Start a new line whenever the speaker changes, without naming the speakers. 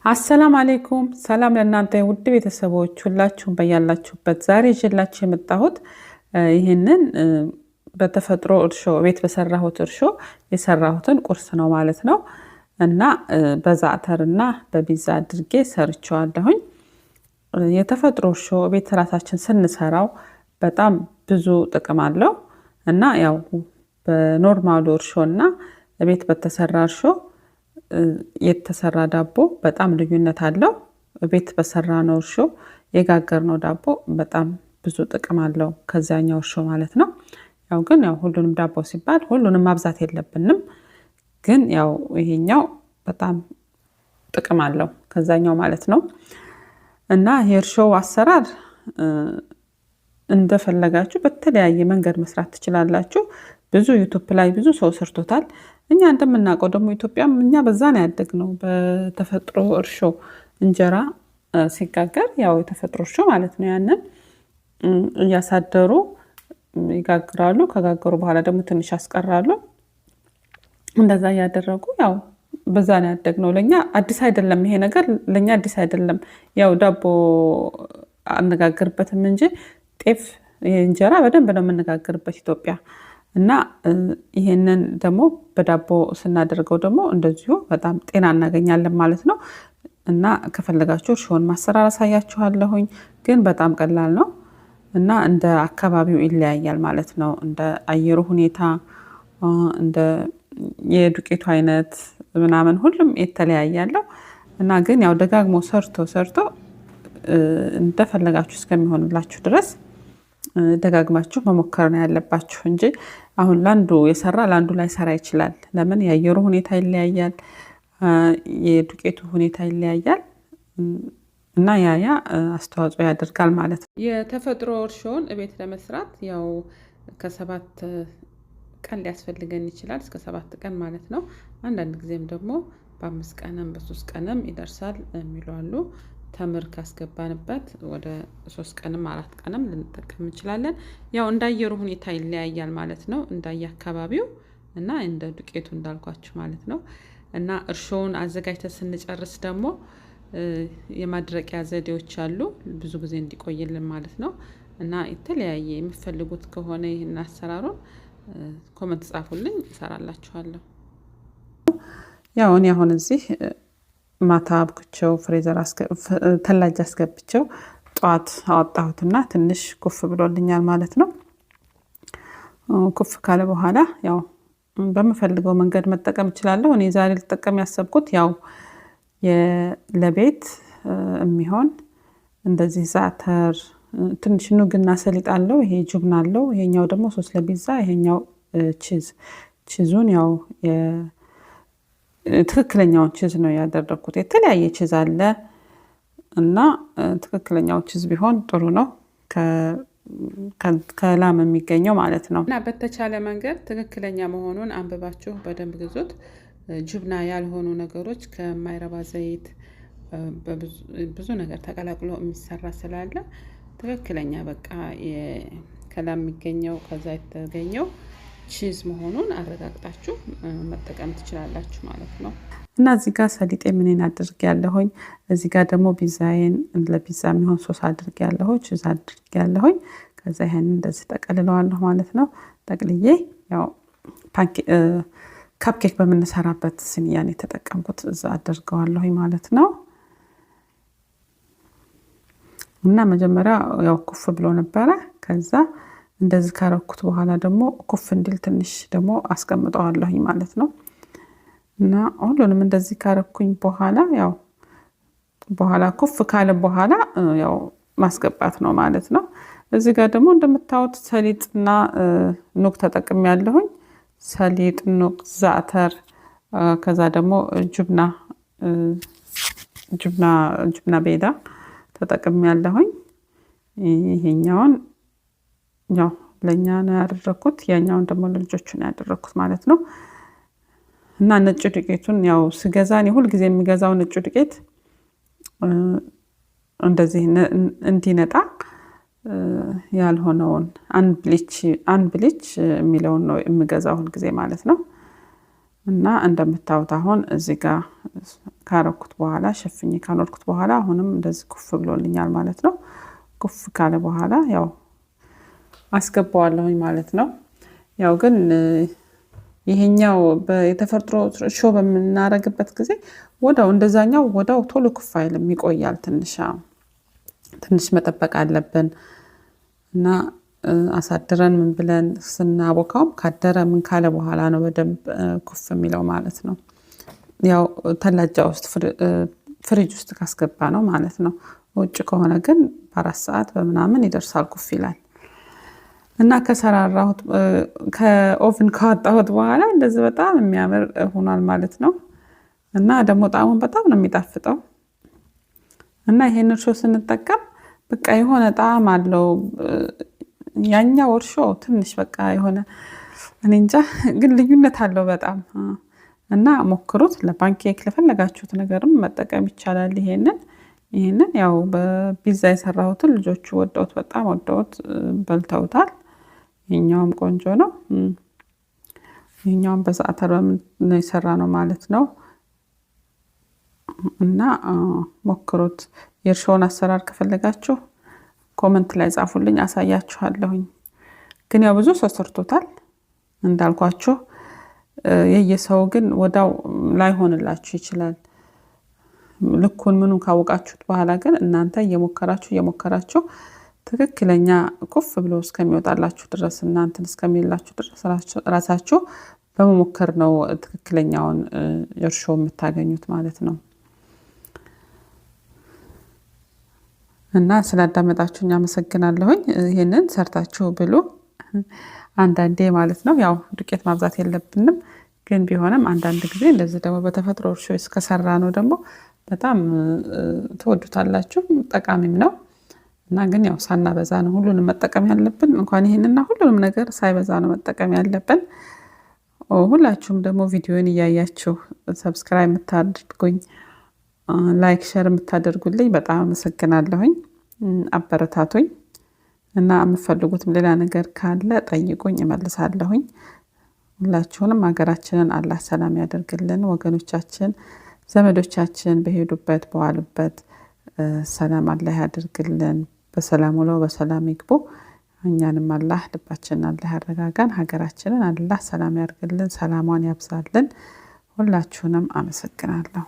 አሰላም አሌይኩም፣ ሰላም ለእናንተ ውድ ቤተሰቦች ሁላችሁም በያላችሁበት። ዛሬ ይዤላችሁ የመጣሁት ይህንን በተፈጥሮ እርሾ ቤት በሰራሁት እርሾ የሰራሁትን ቁርስ ነው ማለት ነው። እና በዛዕተር እና በፒዛ አድርጌ ሰርቼዋለሁኝ። የተፈጥሮ እርሾ ቤት ራሳችን ስንሰራው በጣም ብዙ ጥቅም አለው። እና ያው በ normal ኡ እርሾ እና ቤት በተሰራ እርሾ የተሰራ ዳቦ በጣም ልዩነት አለው። ቤት በሰራነው እርሾ የጋገርነው ዳቦ በጣም ብዙ ጥቅም አለው ከዚያኛው እርሾ ማለት ነው። ያው ግን ያው ሁሉንም ዳቦ ሲባል ሁሉንም ማብዛት የለብንም። ግን ያው ይሄኛው በጣም ጥቅም አለው ከዛኛው ማለት ነው። እና የእርሾው አሰራር እንደፈለጋችሁ በተለያየ መንገድ መስራት ትችላላችሁ። ብዙ YouTube ላይ ብዙ ሰው ሰርቶታል። እኛ እንደምናውቀው ደግሞ ኢትዮጵያም እኛ በዛ ነው ያደግነው፣ በተፈጥሮ እርሾ እንጀራ ሲጋገር ያው የተፈጥሮ እርሾ ማለት ነው። ያንን እያሳደሩ ይጋግራሉ። ከጋገሩ በኋላ ደግሞ ትንሽ ያስቀራሉ። እንደዛ እያደረጉ ያው በዛ ነው ያደግነው። ለእኛ አዲስ አይደለም፣ ይሄ ነገር ለእኛ አዲስ አይደለም። ያው ዳቦ አነጋግርበትም እንጂ ጤፍ እንጀራ በደንብ ነው የምነጋግርበት ኢትዮጵያ። እና ይሄንን ደግሞ በዳቦ ስናደርገው ደግሞ እንደዚሁ በጣም ጤና እናገኛለን ማለት ነው። እና ከፈለጋችሁ እርሾውን ማሰራር አሳያችኋለሁኝ። ግን በጣም ቀላል ነው እና እንደ አካባቢው ይለያያል ማለት ነው። እንደ አየሩ ሁኔታ፣ እንደ የዱቄቱ አይነት ምናምን ሁሉም የተለያየ አለው። እና ግን ያው ደጋግሞ ሰርቶ ሰርቶ እንደፈለጋችሁ እስከሚሆንላችሁ ድረስ ደጋግማችሁ መሞከር ነው ያለባችሁ እንጂ አሁን ለአንዱ የሰራ ለአንዱ ላይሰራ ይችላል። ለምን? የአየሩ ሁኔታ ይለያያል፣ የዱቄቱ ሁኔታ ይለያያል። እና ያ አስተዋጽኦ ያደርጋል ማለት ነው። የተፈጥሮ እርሾውን እቤት ለመስራት ያው ከ7 ቀን ሊያስፈልገን ይችላል፣ እስከ 7 ቀን ማለት ነው። አንዳንድ ጊዜም ደግሞ በ5 ቀንም በ3 ቀንም ይደርሳል የሚሉ አሉ። ተምር ካስገባንበት ወደ 3 ቀንም 4 ቀንም ልንጠቀም እንችላለን። ያው እንዳየሩ ሁኔታ ይለያያል ማለት ነው፣ እንዳየ አካባቢው እና እንደ ዱቄቱ እንዳልኳችሁ ማለት ነው። እና እርሾውን አዘጋጅተን ስንጨርስ ደግሞ የማድረቂያ ዘዴዎች አሉ፣ ብዙ ጊዜ እንዲቆይልን ማለት ነው። እና የተለያየ የምትፈልጉት ከሆነ ይህን አሰራሩን comment ጻፉልኝ፣ እሰራላችኋለሁ። ያው እኔ አሁን እዚህ ማታ አብኩቸው freezer ተላጅ አስገብቸው ጠዋት አወጣሁትና ትንሽ ኩፍ ብሎልኛል ማለት ነው። ኩፍ ካለ በኋላ ያው በምፈልገው መንገድ መጠቀም እችላለሁ። እኔ ዛሬ ልጠቀም ያሰብኩት ያው ለቤት የሚሆን እንደዚህ ዛተር፣ ትንሽ ኑግና ሰሊጥ አለው። ይሄ جبن አለው። ይሄኛው ደግሞ ሶስ ለፒዛ፣ ይሄኛው cheese። Cheese ኡን ያው ትክክለኛውን cheese ነው ያደረግኩት። የተለያየ cheese አለ እና ትክክለኛው cheese ቢሆን ጥሩ ነው፣ ከላም የሚገኘው ማለት ነው። እና በተቻለ መንገድ ትክክለኛ መሆኑን አንብባችሁ በደንብ ግዙት። جبنة ያልሆኑ ነገሮች ከማይረባ ዘይት ብዙ ነገር ተቀላቅሎ የሚሰራ ስላለ ትክክለኛ በቃ ከላም የሚገኘው፣ ከዛ የተገኘው cheese መሆኑን አረጋግጣችሁ መጠቀም ትችላላችሁ ማለት ነው። እና እዚህ ጋር ሰሊጤ ምንን አድርጌያለሁኝ። እዚህ ጋር ደግሞ ፒዛዬን ለፒዛ የሚሆን ሶስ አድርጌያለሁ፣ cheese አድርጌያለሁኝ። ከዛ ይሄንን እንደዚህ ጠቀልለዋለሁ ማለት ነው። ጠቅልዬ ያው cupcake በምንሰራበት ስንያን የተጠቀምኩት እዛ አደርገዋለሁኝ ማለት ነው። እና መጀመሪያ ያው ኩፍ ብሎ ነበረ። ከዛ እንደዚህ ካረኩት በኋላ ደግሞ ኩፍ እንዲል ትንሽ ደግሞ አስቀምጠዋለሁኝ ማለት ነው። እና ሁሉንም እንደዚህ ካረኩኝ በኋላ ያው በኋላ ኩፍ ካለ በኋላ ያው ማስገባት ነው ማለት ነው። እዚህ ጋር ደግሞ እንደምታዩት ሰሊጥና ኑግ ተጠቅሜያለሁኝ። ሰሊጥ፣ ኑግ፣ ዛተር፣ ከዛ ደግሞ جبنة جبنة بيضا ተጠቅሜያለሁኝ። ይሄኛውን ያው ለእኛ ነው ያደረኩት፣ ያኛውን ደግሞ ለልጆቹ ነው ያደረኩት ማለት ነው። እና ነጭ ዱቄቱን ያው ስገዛ እኔ ሁልጊዜ የሚገዛው ነጭ ዱቄት እንደዚህ እንዲነጣ ያልሆነውን unbleached የሚለውን ነው የምገዛው ሁልጊዜ ማለት ነው። እና እንደምታዩት አሁን እዚህ ጋር ካረኩት በኋላ፣ ሸፍኜ ካኖርኩት በኋላ አሁንም እንደዚህ ኩፍ ብሎልኛል ማለት ነው። ኩፍ ካለ በኋላ ያው አስገባዋለሁኝ ማለት ነው። ያው ግን ይሄኛው የተፈጥሮ እርሾ በምናረግበት ጊዜ ወዳው እንደዛኛው ወዳው ቶሎ ኩፍ አይልም፣ ይቆያል። ትንሽ ትንሽ መጠበቅ አለብን እና አሳድረን ምን ብለን ስናቦካውም ካደረ ምን ካለ በኋላ ነው በደንብ ኩፍ የሚለው ማለት ነው። ያው ثلاجة ውስጥ፣ ፍሪጅ ውስጥ ካስገባ ነው ማለት ነው። ውጭ ከሆነ ግን በ4 ሰዓት በምናምን ይደርሳል፣ ኩፍ ይላል። እና ከሰራራሁት ከ oven ካወጣሁት በኋላ እንደዚህ በጣም የሚያምር ሆኗል ማለት ነው። እና ደግሞ ጣዕሙን በጣም ነው የሚጣፍጠው። እና ይሄን እርሾ ስንጠቀም በቃ የሆነ ጣዕም አለው። ያኛው እርሾ ትንሽ በቃ የሆነ እኔ እንጃ፣ ግን ልዩነት አለው በጣም። እና ሞክሩት። ለ pancake ለፈለጋችሁት ነገርም መጠቀም ይቻላል። ይሄንን ያው በፒዛ የሰራሁትን ልጆቹ ወደውት፣ በጣም ወደውት በልተውታል። ይሄኛውም ቆንጆ ነው። ይሄኛውም በ زعتر ነው የሰራ ነው ማለት ነው። እና ሞክሩት። የእርሾውን አሰራር ከፈለጋችሁ comment ላይ ጻፉልኝ፣ አሳያችኋለሁኝ። ግን ያው ብዙ ሰው ሰርቶታል እንዳልኳችሁ፣ የየሰው ግን ወዳው ላይሆንላችሁ ይችላል። ልኩን ምኑን ካወቃችሁት በኋላ ግን እናንተ እየሞከራችሁ እየሞከራችሁ ትክክለኛ ኩፍ ብሎ እስከሚወጣላችሁ ድረስ፣ እናንተን እስከሚላችሁ ድረስ ራሳችሁ በመሞከር ነው ትክክለኛውን እርሾ የምታገኙት ማለት ነው። እና ስላዳመጣችሁኝ አመሰግናለሁኝ። ይህንን ሰርታችሁ ብሉ። አንዳንዴ ማለት ነው፣ ያው ዱቄት ማብዛት የለብንም፣ ግን ቢሆንም አንዳንድ ጊዜ እንደዚህ ደግሞ በተፈጥሮ እርሾ እስከሰራ ነው ደግሞ በጣም ትወዱታላችሁ፣ ጠቃሚም ነው። እና ግን ያው ሳናበዛ ነው ሁሉንም መጠቀም ያለብን። እንኳን ይህንና ሁሉንም ነገር ሳይበዛ ነው መጠቀም ያለብን። ሁላችሁም ደግሞ ቪዲዮን እያያችሁ subscribe የምታደርጉኝ፣ like፣ share የምታደርጉልኝ በጣም አመሰግናለሁኝ። አበረታቱኝ እና የምትፈልጉትም ሌላ ነገር ካለ ጠይቁኝ፣ እመልሳለሁኝ። ሁላችሁንም ሀገራችንን አላህ ሰላም ያደርግልን። ወገኖቻችን፣ ዘመዶቻችን በሄዱበት በዋሉበት ሰላም አላህ ያደርግልን። በሰላም ውለው በሰላም ይግቡ። እኛንም አላህ ልባችንን አላህ ያረጋጋን። ሀገራችንን አላህ ሰላም ያርግልን፣ ሰላሟን ያብዛልን። ሁላችሁንም አመሰግናለሁ።